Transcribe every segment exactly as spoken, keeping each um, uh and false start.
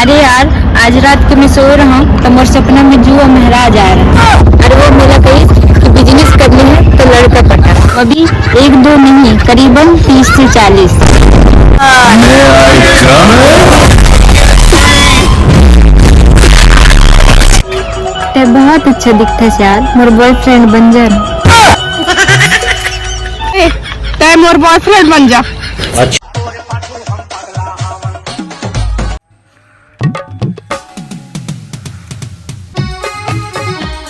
अरे यार, आज रात के मैं सो रहा हूँ तो मोर सपना में जुआ महाराज आ रहा है। अरे वो मोला कहिस कि बिजनेस करना है तो लड़का पटा। अभी एक दो नहीं, करीबन तीस से चालीस। मैं आई कम। ते बहुत अच्छा दिखथस यार, मोर बॉयफ्रेंड बन जा ना। ए, तै मोर बॉयफ्रेंड बन जा।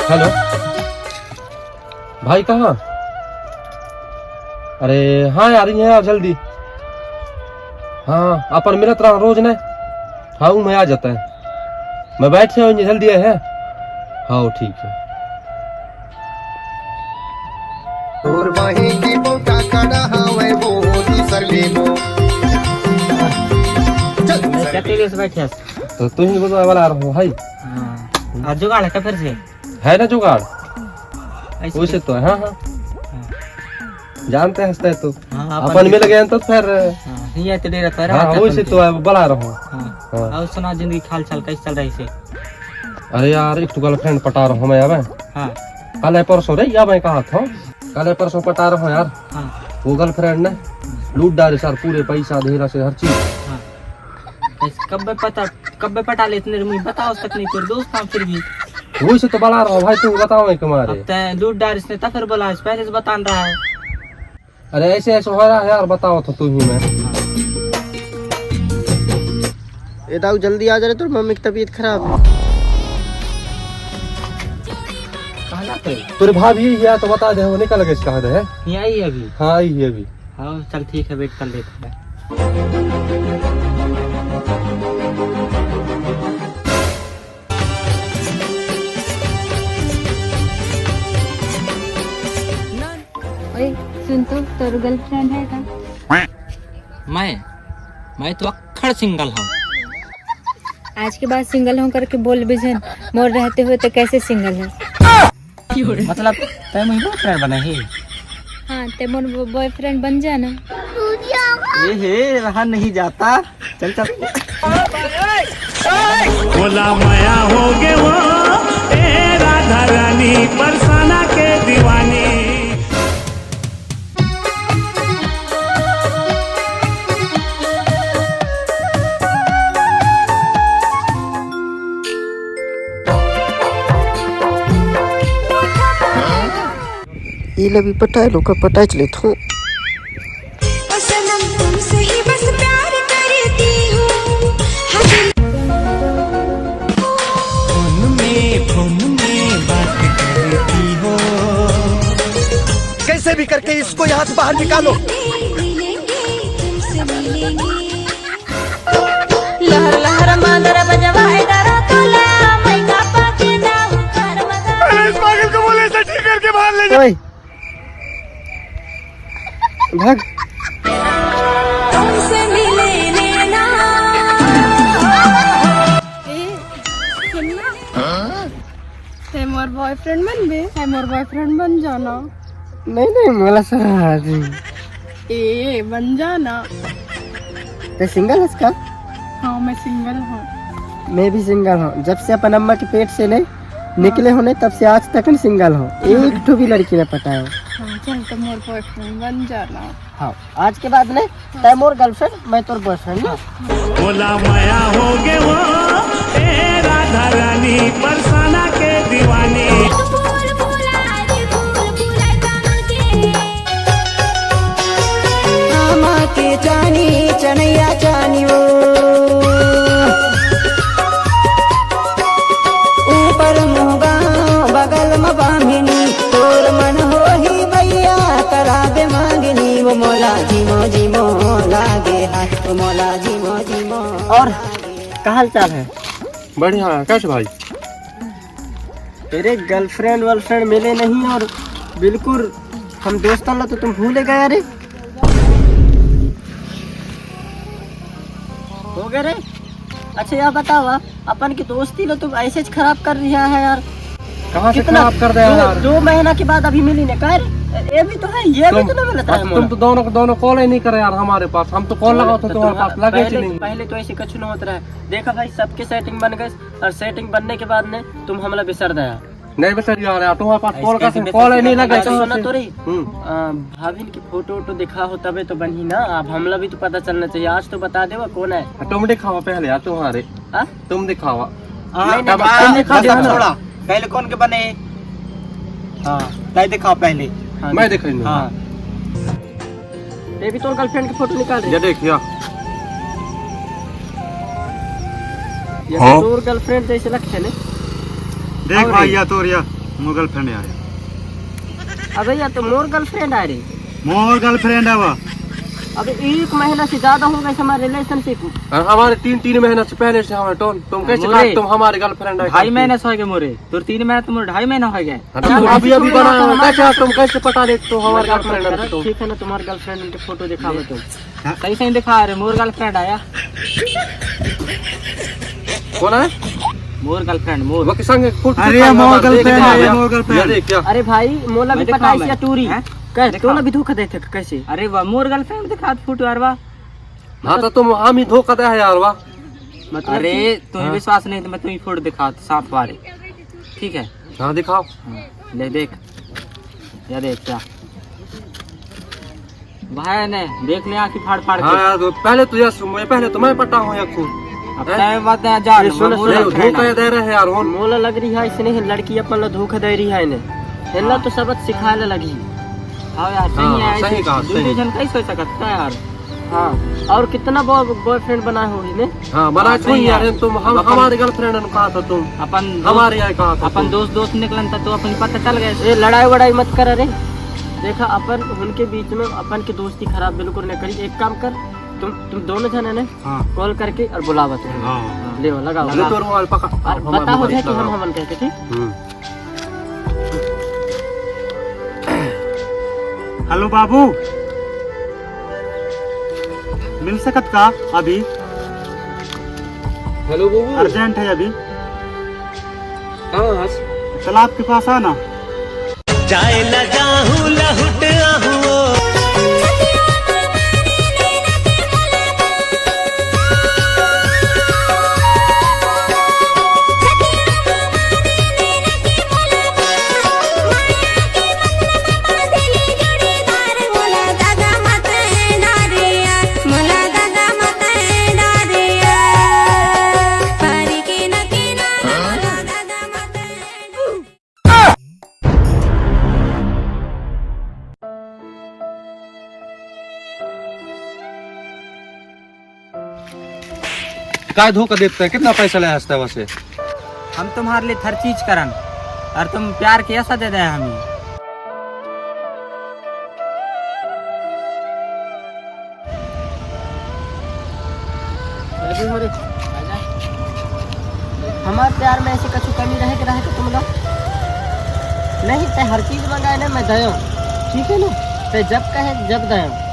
हेलो भाई, कहाँ? अरे हाँ यार, ये यार जल्दी। हाँ, अपन मिलत रहा रोज ने। हाँ, मैं आ जाता है, मैं बैठ से जल्दी आए है। हाँ, ठीक है। और वहीं की बोका खड़ा हवे वो दूसर लेबो। चल। क्या तेरे से बैठे हस? तो तू ही को तो वाला आ रहा हूँ भाई। हाँ। आज जुगाड़ है क्या फिर से? है ना जुगाड़? ऐसे वैसे तो है, हाँ, हाँ। हाँ। जानते हंसते तो। हाँ, अपन अपन मिल गए तो फिर। हाँ, नहीं है तो डेरा तो हाँ, रहता वैसे अपन तो के। अब बड़ा रहो। हाँ। हाँ। और सुना, जिंदगी का हाल चाल कैसे चल रहा है इसे? अरे यार, एक तो गर्लफ्रेंड पटा रहा हूँ मैं अब। हाँ। कल है परसों रे, या मैं कहा था, कल है परसों पटा रहा हूँ यार। हाँ। वो गर्लफ्रेंड ने लूट डाले सर, पूरे पैसा धेरा से हर चीज। हाँ। कैसे, कब पता, कब पटा ले इतने में बताओ तक नहीं, तेरे दोस्त हम फिर भी। वही से तो बड़ा रहो भाई, तू बताओ मैं कमारे। अब तै लूट डार इसने तब फिर बोला, पहले से बतान रहा है। अरे ऐसे ऐसे हो रहा है यार, बताओ तो तू ही मैं। ए दाऊ, जल्दी आ जा रे, तोर मम्मी की तबीयत खराब है। कहाँ जाते हैं? तोरे भाभी ही है तो बता दे, वो निकल गए, कहाँ दे है? ये आई है अभी। हाँ, आई है अभी। हाँ, चल ठीक है, वेट कर लेते हैं। ओए, सुन तो, तोर गर्लफ्रेंड है का? मैं, मैं तो अक्खड़ सिंगल हूँ। आज के बाद सिंगल हूँ करके बोल भी झन, मोर रहते हुए तो कैसे सिंगल है? मतलब, तै मुझे बॉयफ्रेंड बना है? हाँ, ते मोर बॉयफ्रेंड बन जाना। ए हे, रहा नहीं जाता। चल, चल। बोला मया हो गे वो, ए राधा रानी, बरसाना के दीवानी। ये ला भी पटाए लो का, पटाए चले थो। ओ सनम, तुमसे ही बस प्यार करती हूँ। फोन में, फोन में बात करती हो। कैसे भी करके इसको यहाँ से बाहर निकालो। मिलेंगे, तुमसे मिलेंगे। लहर लहर मादर बजवाए दरा तोला, मैं का पाके जाऊं कर मजा। अरे इस पागल को बोले इसे ठीक करके बाहर ले जाओ। ओए। भाग। तुमसे मिले नैना। ए, सुन ना। ते मोर बॉयफ्रेंड बन बे, ते मोर बॉयफ्रेंड बन जाना। नहीं, नहीं, मोला शरम आथे। ए, बन जाना। ते सिंगल हस का? हाँ, मैं सिंगल हूँ। मैं भी सिंगल हूँ। जब से अपन अम्मा के पेट से नहीं निकले हो नहीं, तब से आज तक सिंगल हूँ। एक ठो भी लड़की नहीं पटाया। हाँ, चल, तो मोर बॉयफ्रेंड बन जाना। हाँ, आज के बाद नहीं, तै मोर गर्लफ्रेंड, मैं तोर बॉयफ्रेंड ना। बोला मया हो गे वो, ए राधा रानी, बरसाना के दीवानी। आमा के चानी, चनैया चानी वो। ऊपर मुंह गांव, बगल म बांभिनी, तोर मन होही भैया, करा दे मांगनी, वो मोला जिमो जिमो लागे हाय, वो मोला जिमो जिमो। और का हाल चाल है? बढ़िया है, कैसे भाई? तेरे गर्लफ्रेंड वर्लफ्रेंड मिले नहीं और बिल्कुल हम दोस्तन ला तो तुम भूले गए रे। हो गए रे। अच्छा, यह बताओ, अपन की दोस्ती ला तुम ऐसे ज खराब कर रिहा है यार। कहाँ से कितना खराब कर दिया दो, यार? दो महीना के बाद अभी मिली ने, का रे? ये भी तो है, ये भी तुम तो ना मिलता है तुम मोला। तो दोनों को दोनों कॉल ही नहीं करे यार हमारे पास। हम तो कॉल लगाओ तो तुम्हारे पास लगे ही नहीं। पहले तो ऐसे कुछ नहीं होता है। देखा भाई, सबके सेटिंग बन गए और सेटिंग बनने के बाद ने तुम हमला बिसर दया। नहीं बिसर यार, यार तुम्हारे पास कॉल का कॉल ही नहीं लगे। सुना तो रही। हम्म। आ, भाभी की फोटो वोटो दिखा हो तबे तो बनी ना। अब हमला भी तो पता चलना चाहिए। आज तो बता देवा कौन है। तुम दिखावा पहले यार तुम्हारे। हाँ? तुम दिखावा। हाँ, नहीं, नहीं, तुम दिखा दो ना। छोड़ा। पहले कौन के बने? हाँ, नहीं दिखाओ पहले। हाँ, मैं दिखाई दूँ। हाँ। ये भी तोर गर्लफ्रेंड की फोटो निकाल रही। ये देख, या। ये हाँ। तोर गर्लफ्रेंड जैसे लगते ने। देख और भाई, रे। या तोर या मोर गर्लफ्रेंड यार। अबे, या तो मोर गर्लफ्रेंड आ रही। मोर गर्लफ्रेंड है वो। अबे, एक महीना से ज्यादा हो गए हमारे रिलेशनशिप। हाँ, हमारे तीन, तीन महीना से पहले से हमारे टोन। तुम कैसे मोरे। कहा तुम हमारे गर्लफ्रेंड है? ढाई महीना से हो गए मोरे। तोर तीन महीना तो मोर ढाई महीना हो गया। हाँ, तुम अभी, अभी बनाया हो, कैसे, तुम कैसे पता नहीं तो हमारे गर्लफ्रेंड है तो? ठीक है ना, तुम्हारे गर्लफ्रेंड के फोटो दिखावे तुम। हाँ। सही, सही दिखा रहे, मोर गर्लफ्रेंड आया। कौन है? मोर गर्लफ्रेंड, मोर। वो किसान के फोटो अरे, दिखा मोर रहा है, देख, गर्लफ्रेंड देख, है, देख। मोर गर्लफ्रेंड। ये देख, क्या? अरे भाई, मोला मैं भी दिखाऊं पता है मैं? टूरी। हैं? कह, दिखाऊं तोला मैं? भी धोखा देते कैसे? अरे वाह, मोर गर्लफ्रेंड दिखा फोटो यार, वाह। हाँ, तो तुम हम ही धोखा दे है यार, वाह। मतलब अरे, कि तुम्हें हाँ। विश्वास नहीं तो मैं तुम्हें फोटो दिखा साथ वाले, ठीक है? हाँ, दिखाओ। हाँ, ले देख, या देख क्या भाई ने देख ले आंखी फाड़ फाड़ हाँ के। यार, तो पहले तो यह सुन, पहले तो मैं पटा हूँ या खूब। अब हैं? तय बात है, जा ये लो, सुनो, मैं बोल सुनो, रहा हूँ, धोखा ना। दे रहे हैं यार, होन। मोला लग रही है, इसने ही लड़की अपन ला धोखा दे रही है इन्हें। इन्हें हाँ। तो सबक सिखाए ला लगी। हाँ यार, सही हाँ, है, सही ऐसे कहा, दूसरे सही। जन कैसे हो सकता है यार? हाँ, और कितना बॉय-, बॉयफ्रेंड बनाए हो इन्हें? हाँ, बड़ा हाँ, सही सही यार, यार। तुम हम, अपन हमारे गर्लफ्रेंड ने कहा था तुम। अपन दोस्त, हमारे यहाँ कहा था अपन तुम। दोस्त, दोस्त निकलन था तो अपन पता चल गए। ये लड़ाई वड़ाई मत कर रे। देखा, अपन उनके बीच में अपन की दोस्ती खराब बिल्कुल नहीं करी। एक काम कर, तुम, तुम दोनों जने ने हाँ। कॉल करके और बुलावा तुम। हाँ। ले लगाओ। ले तो मोबाइल पकड़। और हमारा बताओ मोबाइल है कि हम लगाओ। हमन कह के, ठीक? हम्म। हेलो बाबू, मिल सकत का अभी? हेलो बाबू। अर्जेंट है अभी। कहाँ हस? तालाब के पास आ ना। जाए लगा हूँ लहुट आहूँ। काय धोखा देता है? कितना पैसा ले हंसता है वैसे? हम तुम्हारे लिए हर चीज करन, और तुम प्यार के ऐसा दे दे हमें। अभी हो रे, आजा। हमार प्यार में ऐसी कछु कमी रहे के, रहे के तुम लोग नहीं, ते हर चीज मंगाए ना, मैं दयो, ठीक है ना? ते जब कहे, जब दयो।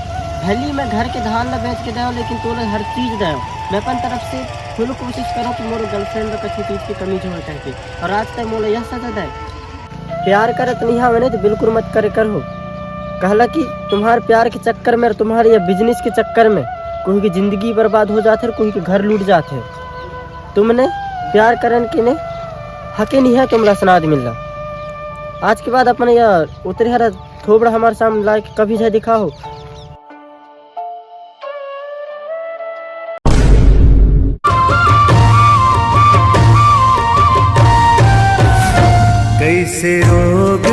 भली मैं घर के धान ला बेच के दयो, लेकिन तोले हर चीज दयो। मैं अपन तरफ से फुल कोशिश करो कि मोर गर्लफ्रेंड में कछु चीज की कमी जो है करके, और आज तक मोला यह सजा दे। प्यार करत नहीं हवे नहीं तो बिल्कुल मत करे करहो। कहला कि तुम्हार प्यार के चक्कर में और तुम्हारे ये बिजनेस के चक्कर में कोई की जिंदगी बर्बाद हो जात है और कोई के घर लूट जात है। तुमने प्यार करन के ने हके नहीं है, तुमला सनाद मिलला। आज के बाद अपने या उतरे हरा थोबड़ा हमारे सामने लाके कभी जा दिखाओ। कैसे रोग